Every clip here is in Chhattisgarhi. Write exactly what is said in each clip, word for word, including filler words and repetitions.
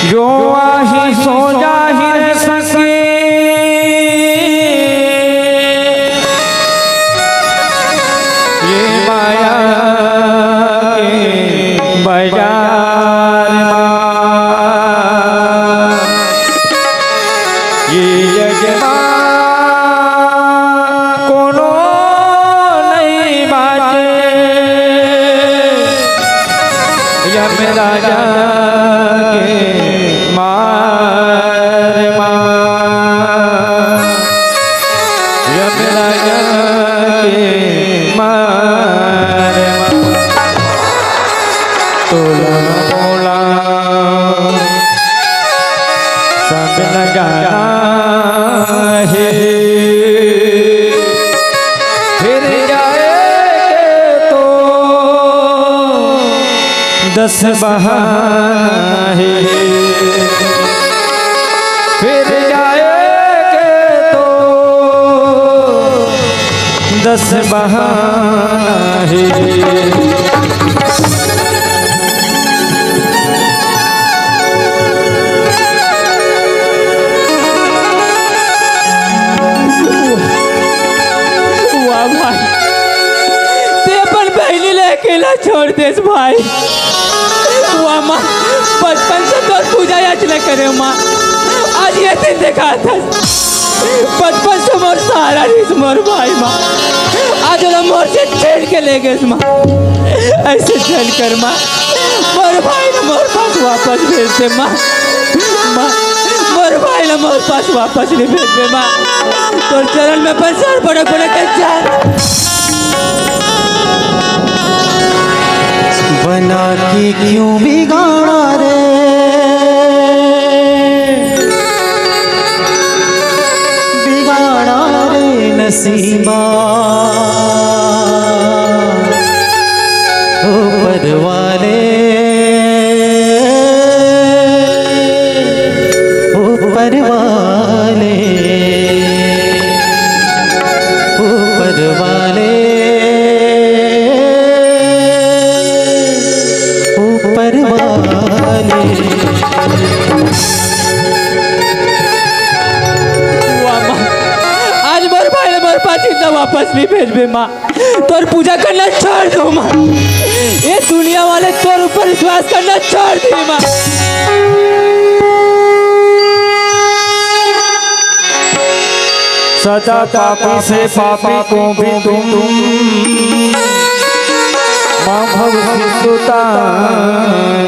जो आही सो जाही रे सखी, ये माया के बाजार मा, ये जग मा कोनो नहीं बाटे। यमराजा के मार मा, यमराजा के मार मा, तोला मोला सब लगाना हे। फिर जाएंगे तो दस बहाना हे, फिर जाएंगे तो दस बहाना हे। वाह भाई, ते अपन बहिनी ले अकेला छोड़ देस भाई। वाह माँ, बचपन से तोर पूजा याचना करे माँ, आज ये दिन देखा था। बचपन से मोर सहारा रहिस मोर भाई माँ, आज ओला मोर से छीन के ले गेस माँ। ऐसे झन कर माँ, मोर भाई ला मोर पास वापस भेज दे माँ। माँ, मोर भाई ला मोर पास वापस नहीं भेजबे माँ। तोर चरण में अपन सर पटक पटक के जान। बना के क्यों बिगाड़ा रे, बिगाड़ा रे नसीबा। ऊपर वाले, ऊपर वाले, ऊपर वाले, ऊपर वाले। वाह माँ, आज मोर भाई ला मोर पास जिंदा वापस नहीं भेजबे माँ। तोर पूजा करना छोड़ दो माँ। ये दुनिया वाले तोर ऊपर विश्वास करना छोड़ दे माँ। सदा पापी से पापी को भी तुम माँ भव सुतानियो।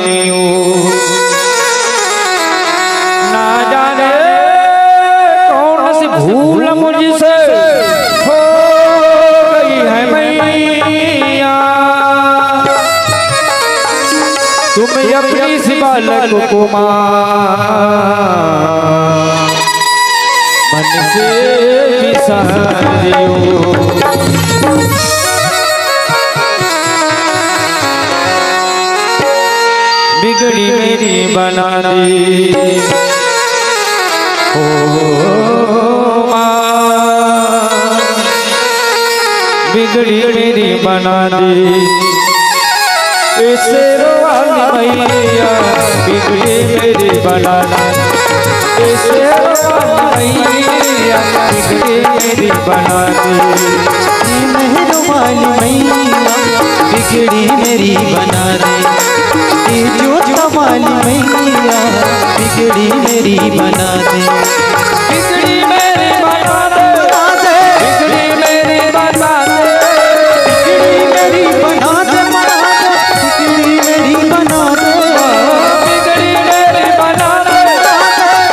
ना जाने कौन सी भूल मुझसे हो गई है मैया। तुम अपनी इस बालक को माँ मन से बिसारियो। बिगड़ी मेरी बना दी, ओ माँ, बिगड़ी मेरी बना दी। ए शेरों वाली मैया, बिगड़ी मेरी बना दी। ए शेरों वाली मैया, बिगड़ी मेरी बना दी। ए मेहरों वाली मैया, बिगड़ी मेरी बना दी। ए जोत वाली मैया, बिगड़ी मेरी बना दी। बिगड़ी मेरी बना दे, बना दे। बिगड़ी मेरी बना दे, बिगड़ी मेरी बना दे, बना दे। बिगड़ी मेरी बना दे, बिगड़ी मेरी बना दे,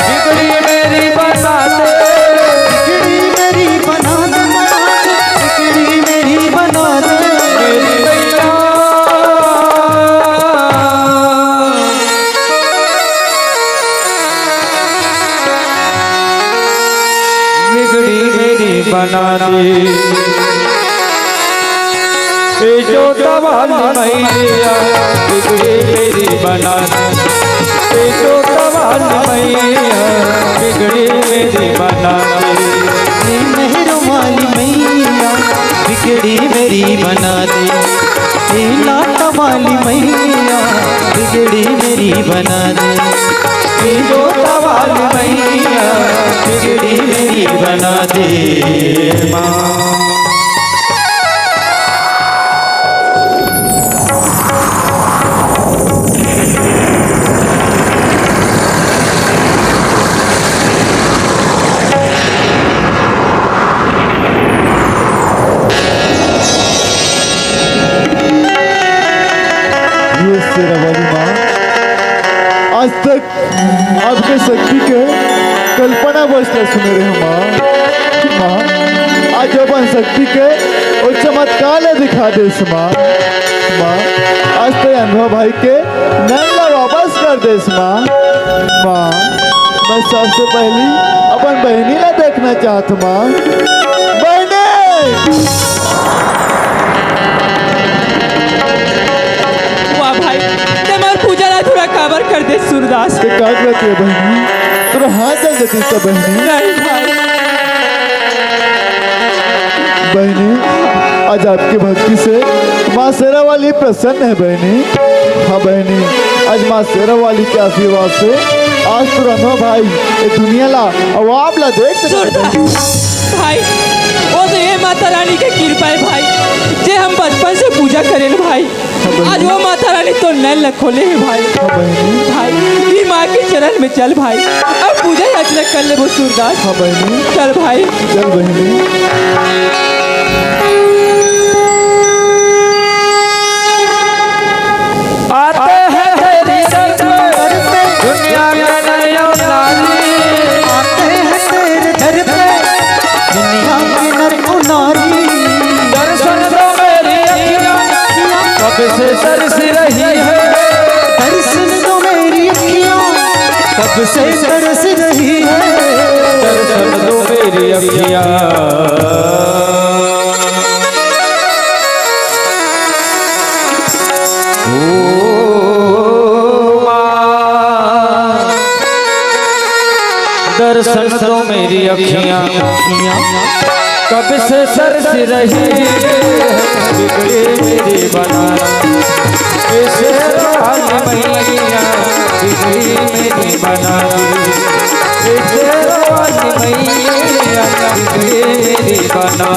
बिगड़ी मेरी बना दे। बिगड़ी मेरी बना दे, बना दे। बिगड़ी मेरी बना दे, मेरी मैया। बिगड़ी मेरी बना दे। ए जोत वाली मैया, बिगड़ी मेरी बना दे। ए जोत वाली मैया, बिगड़ी मेरी बना दे। ए मेहरों वाली मैया, बिगड़ी मेरी बना दे। ए लाटा वाली मैया, बिगड़ी मेरी बना दे। जोता वाली मैया, बिगड़ी मेरी बना दे माँ। ये शेरा वाली माँ, आज तक आपके शक्ति के कल्पना बस ल सुने रहे माँ। माँ, आज अपन शक्ति के ओ चमत्कार ल दिखा देस माँ। माँ, आज तो अनुभव भाई के नैन ला वापस कर देस माँ। माँ, मैं सबसे पहली अपन बहिनी ला देखना चाहत हूँ माँ। बहिनी! वाह भाई, ते मोर पूजा ला अधूरा काबर कर दे सूरदास? ते का करत हे बहिनी? तोर हाथ जल जतिस त बहिनी। नहीं भाई। बहिनी, आज आपकी भक्ति से माँ शेरा वाली प्रसन्न है बहिनी। हाँ बहिनी, आज माँ शेरा वाली के आशीर्वाद से आज तोर अनुभव भाई ये दुनिया ला अउ आप ला देख सकत हे। सूरदास भाई, वो तो ये माता रानी के कृपा है भाई, जे हम बचपन से पूजा करेन भाई। हाँ बहिनी। आज वो माता रानी तोर नैन ल खोले हे भाई। हाँ बहिनी। भाई, ये माँ के चरण में चल भाई, अउ पूजा अर्चना कर लेबो सूरदास। हाँ बहिनी। चल भाई। चल बहिनी। आते हैं तेरी दर पे, दुनिया के नर और नारी। आते हैं तेरे दर पे, दुनिया के नर और नारी। दर्शन दो मेरी अखियाँ, कब से तरस रही है। दर्शन दो मेरी अखियाँ, कब से तरस रही है। दर्शन दो मेरी अखियाँ। ओ माँ, दर्शन दो मेरी अखियाँ, कब से तरस रही है, बिगड़ी मेरी बना। ए शेरा वाली मैया, बिगड़ी मेरी बना। ए शेरा वाली मैया, बिगड़ी मेरी बना।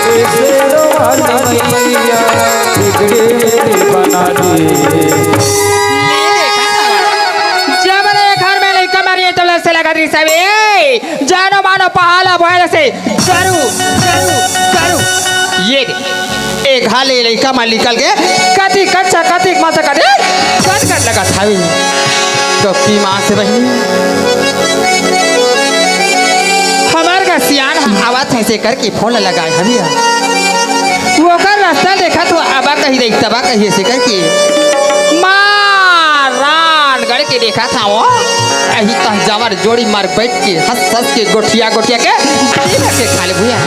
ए शेरा वाली मैया, बिगड़ी मेरी बना। जब ले घर में लइका मरिए, तब ले से लगत रही सब, ए, जानो मानो पहाला भोए से, करू, करू, करू। ये दे, एक हाले लइका मन निकल के, कति कच्चा, कति मचा, कति कट कट लगत हवे। तो की माँ से बहिनी, हमर घर सियान ह आवत हे से करके फोन लगाए हवे। ओकर रास्ता देखत हो, आबा कही रही, तबा कही से करके। माँ रान गड़ के देखत हवं, अही तह जावर जोड़ी मार बैठ के हंस हंस के गोठिया गोठिया के जीभ के खा ले भुया।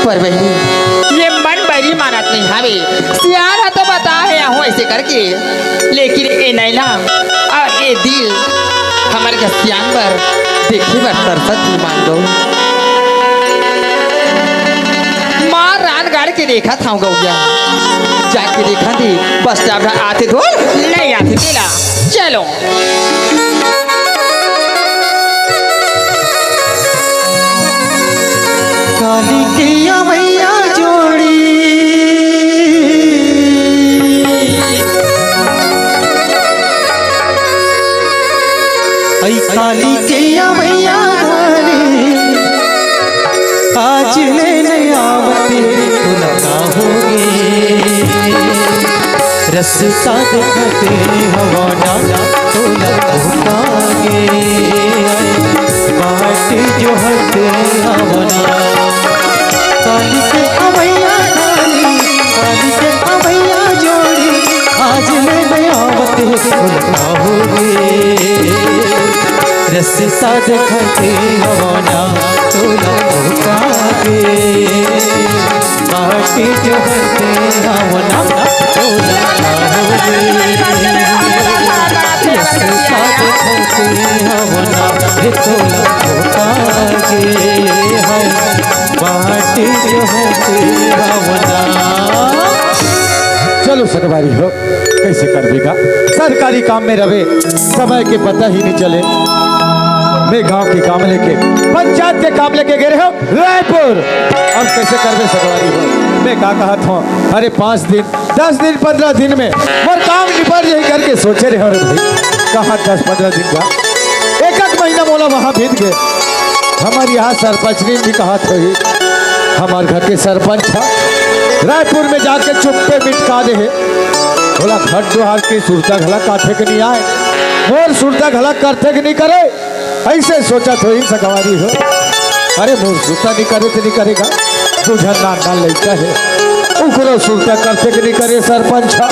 पर बहिनी, ये मन बरी मानत नहीं हवे। सियान ह तो बता हे आहू ऐसे करके, लेकिन ए नैना अउ ए दिल हमर घसियान बर देखे बर तरसत ही मान दो। माँ रान गाड़ के देखत हवं गौया, जाके देखा दे बस स्टॉप आथे धोल नहीं आथे तेला। चलो। काली के अवैया जोड़ी, ऐ काली के अवैया जोड़ी, आज ले नइ आवत तोला का होगे। रस्ता देखते हवना तोला धोखा गे। बाट जोहते हवना। काली के अवैया काली, काली के अवैया जोड़ी, आज ले नइ आवत तोला का होगे। रस्ता देखते हवना तोला धोखा गे। बाट जोहते हवना तोला का होगे। रस्ता देखते हवना हे तोला धोखा गे। हाय बाट जोहते हवना। चलो संगवारी हो, कइसे करबे गा? सरकारी काम में रहे, समय के पता ही नहीं चले। मैं गांव के काम लेके, पंचायत के काम लेके गे रहेंव रायपुर। अब कइसे करबे संगवारी हो? मैं का कहत हंव, अरे पाँच दिन, दस दिन, पन्द्रह दिन में मोर काम निपट जाही करके सोचे रहेंव रे भाई। कहां दस पन्द्रह दिन का, एक एक महीना मोला वहां बीत गे। हमर इहां सरपंचनी भी कहत होही, हमर घर के सरपंच ह रायपुर में जाके चुप्पे मिटका दे हे। ओला घर दुवार के सुरता घला काथे के नहीं आय, मोर सुरता घला करथे के नहीं करे, अइसे सोचत होही संगवारी हो। अरे मोर सुरता नहीं करे त नहीं करे गा, दू झन नान नान लइका हे, उकरो सुरता करथे के नहीं करे, सरपंच ह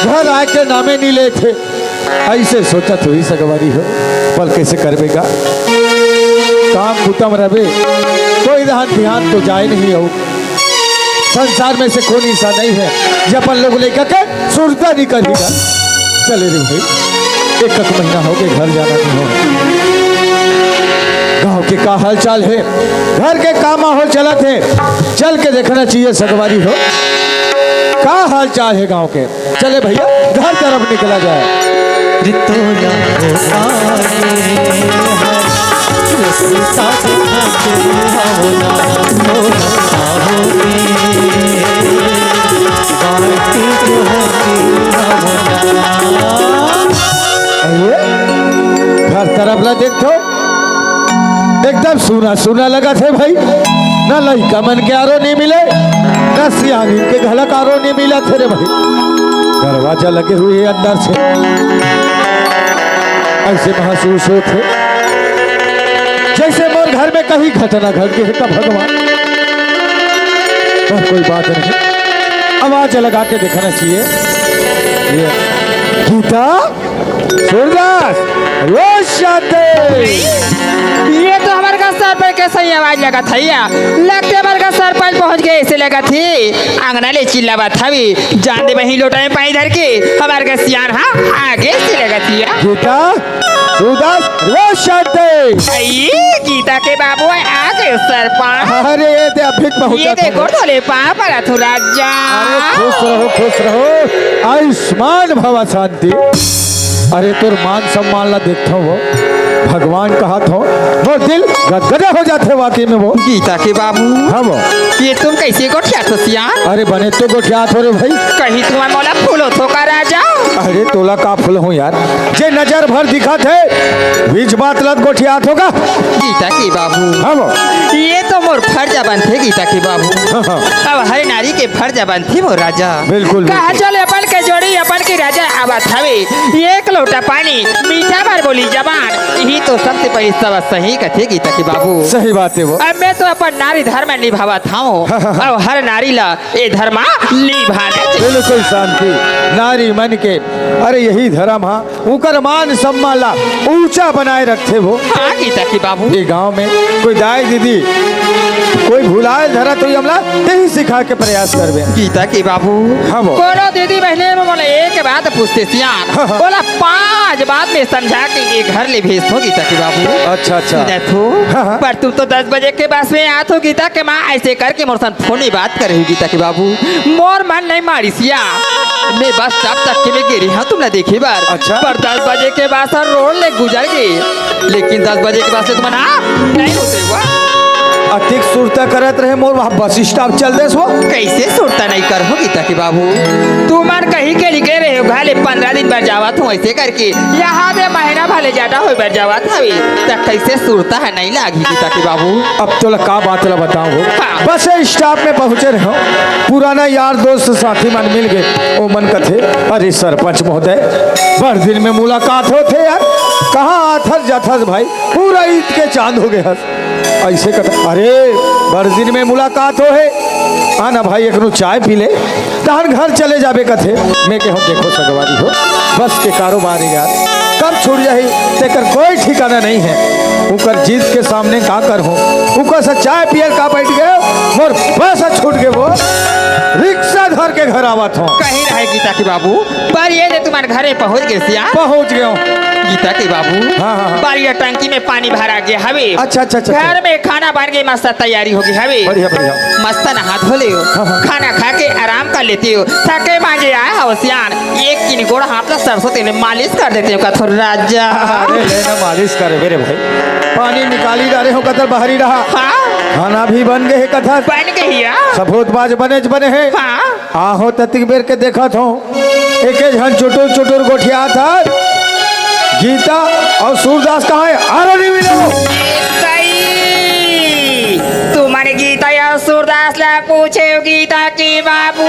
घर आय के नामे नहीं लेथे। अइसे सोचत होही संगवारी हो, पर कइसे करबे गा? काम बुता में रहे, कोई दहान ध्यान तो जाय नहीं हो। संसार में से कोनो अइसा नहीं हे, जे अपन लोग लइका के सुरता नहीं करही गा। चले रे भाई, एक एक महीना हो गे घर जाना नहीं हो। गांव के का हाल चाल हे, घर के का माहौल चलत हे, चल के देखना चाहिए संगवारी हो, का हाल चाल हे गांव के। चले भैया, घर तरफ निकला जाए। रितोला हो आए हैं, रस्ता दिखा के आवना, तोला हो गे, बाटी जो है कि आवना। अरे, घर तरफ ला देखथंव, एकदम सूना सूना लगत हे भाई, न लइका मन के आरो नहीं मिले, न सियानिन के घलक आरो नहीं मिलत हे रे भाई। दरवाजा लगे हुए हे अंदर से, अइसे महसूस होत हे जइसे मोर घर में कहीं घटना घट गे हे का भगवान। पर कोई बात नहीं, आवाज लगा के देखना चाहिए। ये गीता, सूरदास, वो शांति। ये तो हमर घर सरपंच के सही आवाज लगत हे या। लगथे हमर घर सरपंच पहुंच गे, अइसे लगत हे। अंगना ले चिल्लावत हवे, जान दे वहीं लोटा में पानी धर के, हमर घर सियान ह आगे से लगत हे या। गीता, सूरदास, वो शांति। अई, गीता के बाबू आगे सरपंच। अरे, ये दे अभी पहुंचा ये देखो, तोले पाँव परत हंव राजा। अरे, खुश रहो, खुश रहो, आयुष्मान भव शांति। अरे तोर मान सम्मान ला देखथंव वो, भगवान कहत हों, मोर दिल गदगदा हो जाथे वाकई में वो। गीता के बाबू। हाँ वो। ये तुम कइसे गोठियाथो सियान? अरे बने तो गोठियाथों रे भाई। कहीं तुमन मोला फूलोथो का राजा? अरे तोला का फूलोहूं यार, जे नजर भर दिखत हे, बीच बात ला गोठियाथो का। गीता के बाबू। हाँ वो। ये तो मोर फर्ज बनथे गीता के बाबू। हाँ, हाँ। अब हर नारी के फर्ज बनथे मोर राजा। बिल्कुल, कहा बिल्कुल। चल अपन के जोड़ी अपन के राजा आवत हवे, एक लोटा पानी मीठा भर बोली जबान, यही तो सबसे बड़ी सबक सही कथे गीता के बाबू। सही बात हे वो। अब मैं तो अपन नारी धर्म निभावत हंव, अब हर नारी ला ये धर्म निभाना चाहिए। बिल्कुल शांति, नारी मन के, अरे यही धर्म हा, उकर मान सम्मान ला ऊंचा बनाए रखथे वो। हाँ गीता के बाबू। ये गांव में कोई दाई दीदी कोई भुलाए धरत होही हमला, तेही सिखाए के प्रयास करबे। गीता के बाबू। हाँ वो। कोनो दीदी बहिनी में मोला एक बात पूछथे सियान, हाँ, हाँ। ओला पांच बात में समझा के ये घर ले भेजथों गीता के बाबू। अच्छा, अच्छा। सुनथो? हाँ, हाँ। पर तुम तो दस बजे के बस में आथो गीता के माँ, अइसे करके मोर संग फोन में बात करे हो गीता के बाबू। मोर मन नहीं मारिस या, मैं बस stop तक के मैं गे रहेंव तुमला देखे बर। अच्छा। पर दस बजे के बस ह रोड ले गुजर गे, लेकिन दस बजे के बस ले तुमन हा नहीं उतरे हुआ। अतिक सुरता करत रहे मोर, वहाँ बस stop चल देस वो। कइसे सुरता नहीं करहूँ गीता के बाबू? तुमन कहीं के लिखे रहे हो, घले पन्द्रह दिन बर जावत हंव, अइसे करके यहाँ दे महीना भले जादा होय बर जावत हवे, त कइसे सुरता ह नहीं लागही गीता के बाबू? अब तोला का बात ला बतावंव? हाँ। बस stop में पहुंचे रहेंव, पुराना यार दोस्त साथी मन मिल गे, ओ मन कथे, अरे सरपंच महोदय, बड़ दिन में मुलाकात होथे यार, कहाँ आथस जाथस भाई, पूरा ईद के चांद हो गे हस। अइसे कथे, अरे बड़ दिन में मुलाकात होहे, आ ना भाई, एकनू चाय पी ले, तहन घर चले जाबे कथे। मैं कहेंव, देखो संगवारी हो, बस के कारोबार हे यार, कब छूट जाही, तेकर कोई ठिकाना नहीं हे। उकर जिद के सामने का करहूं? उकर से चाय पियल का बैठ गे, मोर बस छूट गे वो। रिक्शा धर के घर आवत हों। कहीं रहे गीता के बाबू, पर ये दे तुम्हारे घरे पहुंच गे सिया। पहुंच गे हों। गीता के बाबू, हाँ, हाँ, हाँ। पर ये टंकी में पानी भरा गे हवे। अच्छा, अच्छा, अच्छा, अच्छा। घर में खाना बन गे, मस्त तैयारी हो गे हवे। बढ़िया, बढ़िया। मस्त नहा धो लेव, हाँ, हाँ। खाना खा के आराम कर लेतेव। थके मांजे आए हव सियान, एक किन गोड़ हाथ ला सरसों तेल में मालिश कर देतेव, कथो राजा। अरे ले ना मालिश करे मेरे भाई, पानी निकाली डारे हों कथर बाहरी रहा। हाँ। खाना भी बन गे हे कथर। बन गे हे या। सफोत बाज बने च बने हे। हाँ। आहो ततिक बेर के देखत हों, एके झन चुटुर चुटुर गोठियात हस। गीता अउ सूरदास कहाँ हे? आरो नहीं मिले वो। सही। तुमन गीता अउ सूरदास ला पूछेव गीता के बाबू।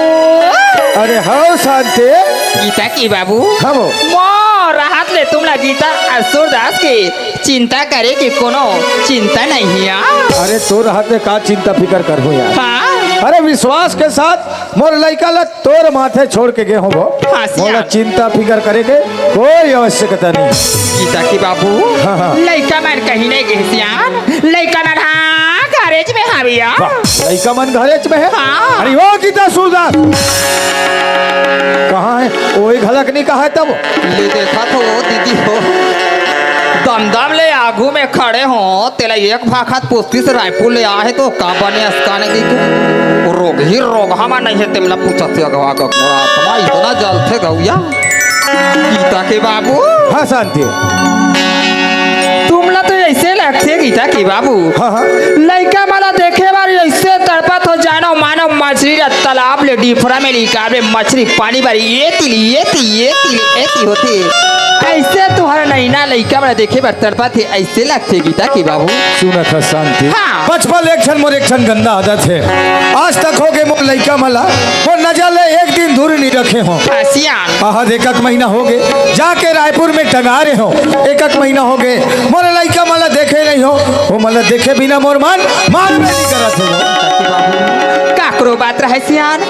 अरे हव शांति। गीता के बाबू। हाँ वो। मोर रहत ले तुमला गीता अउ सूरदास के चिंता करे के कोनो चिंता नहीं हे या। अरे तोर रहत ले का चिंता फिकर करहूं यार। हाँ। अरे विश्वास के साथ मोर लइका ला तोर माथे छोड़ के गे हों वो। हाँ, सियान। मोला चिंता फिकर करे के कोई आवश्यकता नहीं। गीता के बाबू, हाँ, हाँ। लइका मन कहीं नहीं गे सियान, लइका मन हाँ घरेच में हवे या। वाह, लइका मन घरेच में हे? हाँ। अरे वो गीता सूरदास कहाँ हे? ओही घलक नहीं कहा हे तब। ले देखा तो वो दीदी हो, दमदम ले आगू में खड़े हों, तेला एक भाखा त पूछतिस रायपुर ले आए हे तो का बने असकाने की तू? रोगही रोगहा मा नहीं हे, तेमला पूछत हे अगवा का मोर आत्मा इतना जलथे गौया। गीता के बाबू। हाँ शांति। तुमला तो ऐसे लगथे गीता के बाबू। हाँ, हाँ। लइका मन ला देखे बर ऐसे तड़पत हो जानो मानो मछरी ला तालाब ले डिफरा में निकाल में मछरी पानी बर ये तिली, ये तिली, ये तिली, ये तिली होथे। ऐसे तुहर नैना लइका मन ला देखे बर तड़पत हे, ऐसे लगथे गीता के बाबू। सुनत हस शांति। हाँ। बचपन ले एक झन मोर एक झन गंदा आदत हे। आज तक हो गे मोर लइका मन ला, मोर नजर ले एक दिन दूर नहीं रखे हों। हाँ, सियान। आहा, एक एक महीना हो गे, जाके रायपुर में टंगा रहे हों। एक एक महीना हो गे, मोर लइका मन ला देखे नहीं हों। वो मन ला देखे बिना मोर मन, मन में नहीं करत हे वो। काकरो बात रहे सियान,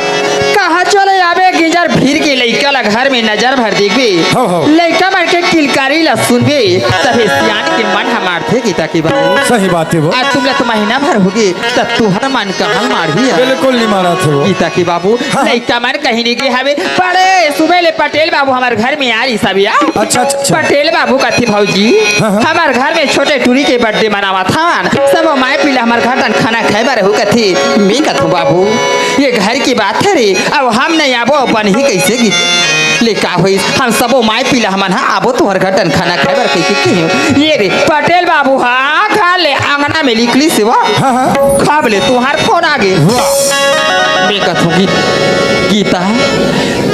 कहाँ चले आबे गिंजर भीड़ के लइका ला घर में नजर भर देखबे। हो, हो। लइका मन के किलकारी ला सुनबे, तभे सियान के मन ह मारथे गीता के बाबू। सही बात हे वो। आज तुमला तो महीना भर हो गे, त तुहर मन कहाँ मारही यार? बिल्कुल नहीं मारत हे वो। गीता के बाबू, हाँ। लइका मन कहीं नहीं गे हवे। बड़े सुबह ले पटेल बाबू हमर घर में आ रही सब यार। अच्छा, अच्छा, अच्छा। पटेल बाबू कथे भौजी, हाँ, हाँ। हमर घर में छोटे टूरी के birthday मनावत हन, सब माय पीला हमर घर तन खाना खाए बर हो कथे। मैं कथूं बाबू, ये घर की बात हे रे, अब हम नहीं आबो अपन ही कैसे गीत ले का होइस? हम सबो माय पीला हमन हा आबो तुहर घर तन खाना खाए बर कहिके कहे। ये रे पटेल बाबू हा घर ले आंगना में निकलिस हे वो। हाँ, हाँ। खब ले तुहर फोन आ गे। वाह। मैं कथूं गी-, गीता,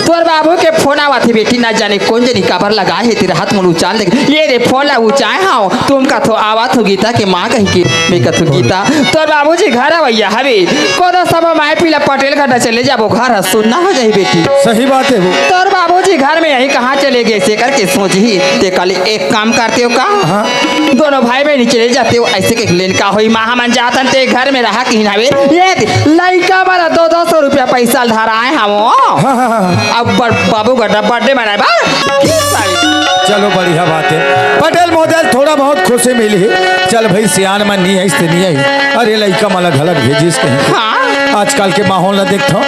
तोर बाबू के फोन आवत हे बेटी, ना जाने कोन जनी काबर लगाए हे तेरा हाथ मुन उचाल दे। ये रे फोन ला उचाए हाव, तुम कथो आवत हो गीता के माँ कहिके। मैं कथूं गीता, तोर बाबूजी घर अवैया हवे, कोनो सब माय पीला पटेल घर न चले जाबो, घर ह सुन्ना हो जाही बेटी। सही बात हे वो। तोर बाबूजी घर में अही, कहाँ चले गे से करके सोचही। ते कहले एक काम करतेव का? हाँ। दोनों भाई बहनी चले जातेव, ऐसे कहिके लेन का होही, माँ हमन जातन ते घर में रहा किहिन हवे। ये दे, लइका मन दो दो सौ रुपया पैसा धराए हवं। हाँ, हाँ, हाँ। अब बर-, बाबू घर birthday मनाए बर। चलो बढ़िया बात हे पटेल महोदय, थोड़ा बहुत खुशी मिलही। चल भाई सियान मन नहीं आइस ते नहीं आइस, अरे लइका मन ला घलक भेजिस कहीं। हाँ। आजकल के माहौल ला देखथों,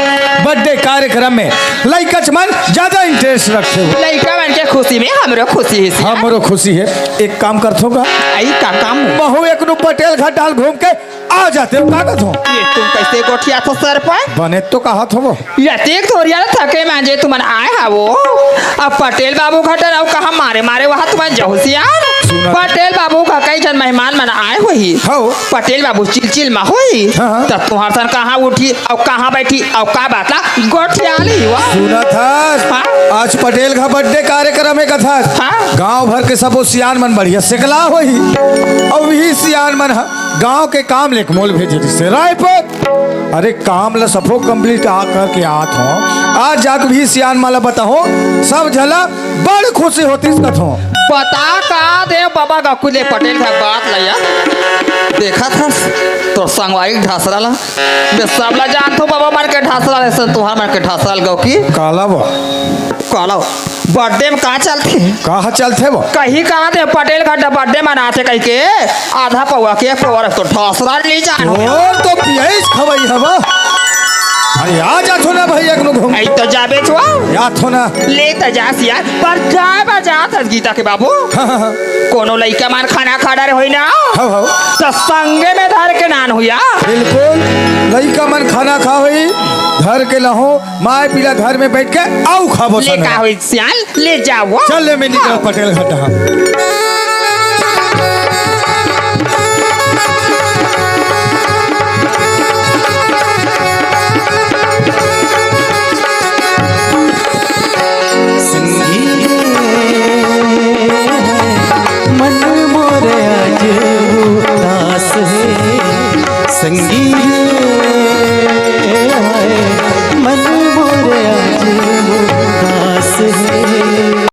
birthday कार्यक्रम में लइकच मन ज्यादा interest रखथे। लइका मन के खुशी में हमरो खुशी हे सियान। हमरो खुशी हे। एक काम करथों का? आई का काम? महूं एक नु पटेल घर डाल घूम के आ जातेव, का कथों? ये तुम कैसे गोठियाथो सरपंच? बने तो कहत हों वो। ये देख थोरिया थके मांजे तुमन आए हवो। अब पटेल बाबू घर डराव कहाँ मारे मारे वहाँ तुमन जहू सियान। सुना। पटेल बाबू का कई झन मेहमान मन आए होही। हव। पटेल बाबू चिलचिल मा होही। हाँ, हाँ। तब तुहर सन कहाँ उठी अउ कहाँ बैठी अउ का बात ला गोठियाली हुआ। सुनत हस? हाँ। आज पटेल का birthday कार्यक्रम हे कथस। हाँ। गांव भर के सबो सियान मन बढ़िया सेकला होही। अउ इही सियान मन ह गांव के काम लेके मोल भेजे रिहिसे रायपुर। अरे काम ल सफो complete आ करके आत हों। आज जाके भी सियान मन ल बताहूं, सब झन ल बड़ खुशी होतिस कथों। पता का दे बाबा का कुले पटेल का बात ल या। देखत हस तोर संगवारी के ढसरा ला। मैं सबला जानथों बाबा मन के ढसरा ले, सन तुहार मन के ढसरा ल गौकी। काला बा? काला बर्थडे में का चलथे? कहाँ चलथे वो? कहीं कहाँ थे पटेल घर बर्थडे मनाथे कहिके आधा पौवा के एक पौवा रख तो ढसरा नहीं जान। और तो पियाइस खवई हवा। अरे आ जाथो ना भाई, एक नु घूम। आई तो जाबे छुआ। या थो ना। ले त जास यार, पर जाए बा जात हस गीता के बाबू। हाँ, हाँ, हाँ। कोनो लइका मन खाना खा डारे होई ना। हाँ, हाँ। तो संगे में धर के नान हुआ। बिल्कुल। लइका मन खाना खा होई, धर के लहो, माय पीला घर में बैठ के आऊ खाबो ले सन। का होई सियाल, ले जाओ। चल ले मैं निकल हाँ। पटेल घाट हाँ। संगी रे, मन मोर आज उदास हे। संगी रे, मन मोर आज उदास हे।